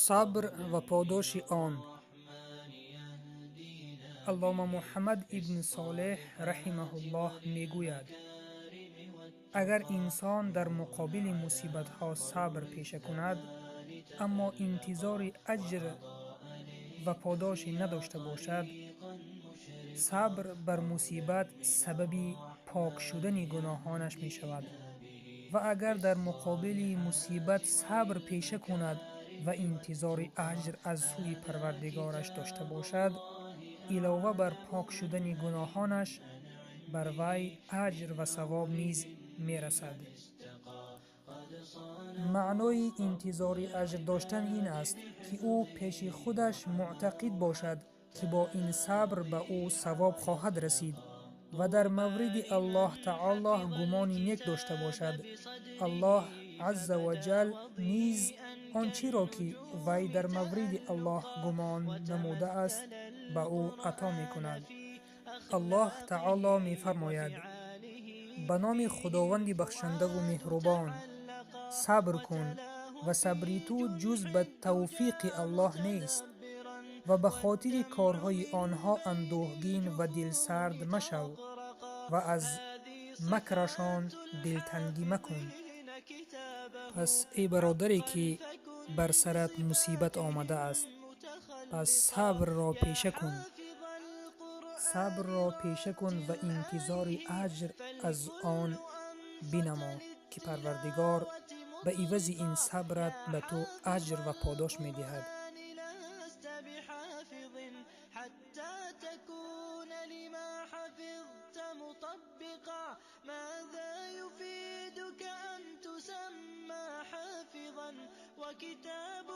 Сабр ва подоши он. Аллома Муҳаммад ибн Солеҳ раҳимаҳуллоҳ мегӯяд: агар инсон дар муқобили мусибатҳо сабр пеша кунад, аммо интизори аҷр ва подоше надошта бошад, сабр бар мусибат сабаби пок шудани гуноҳонаш мешавад. Ва агар дар муқобили мусибат сабр пеша кунад ва интизори аҷр аз сӯи Парвардигораш дошта бошад, илова бар пок шудани гуноҳонаш, бар вай аҷр ва савоб низ мерасад. Маънои интизори аҷр доштан ин аст, ки ӯ пеши худаш муътақид бошад, ки бо ин сабр ба ӯ савоб хоҳад расид ва дар мавриди Аллоҳ таоло гумони нек дошта бошад. Аллоҳ азза ва ҷал низ он чиро, ки вай дар мавриди Аллоҳ гумон намудааст, ба ӯ ато мекунад. Аллоҳ таоло мефармояд: ба номи Худованди бахшандаву меҳрубон, сабр кун ва сабри ту ҷуз ба тавфиқи Аллоҳ нест ва ба хотири корҳои онҳо андӯҳгин ва дилсард машав ва аз макрашон дилтангӣ макун. Пас эй бародаре, ки бар сарат мусибат омадааст, пас сабрро пеша кун. Сабрро пеша кун ва интизори аҷр аз он бинамо, ки Парвардигор ба ивази ин сабрат ба ту аҷр ва подош медиҳад. حتى تكون لما حفظت مطبقا. ماذا يفيدك أن تسمى حافظا وكتاب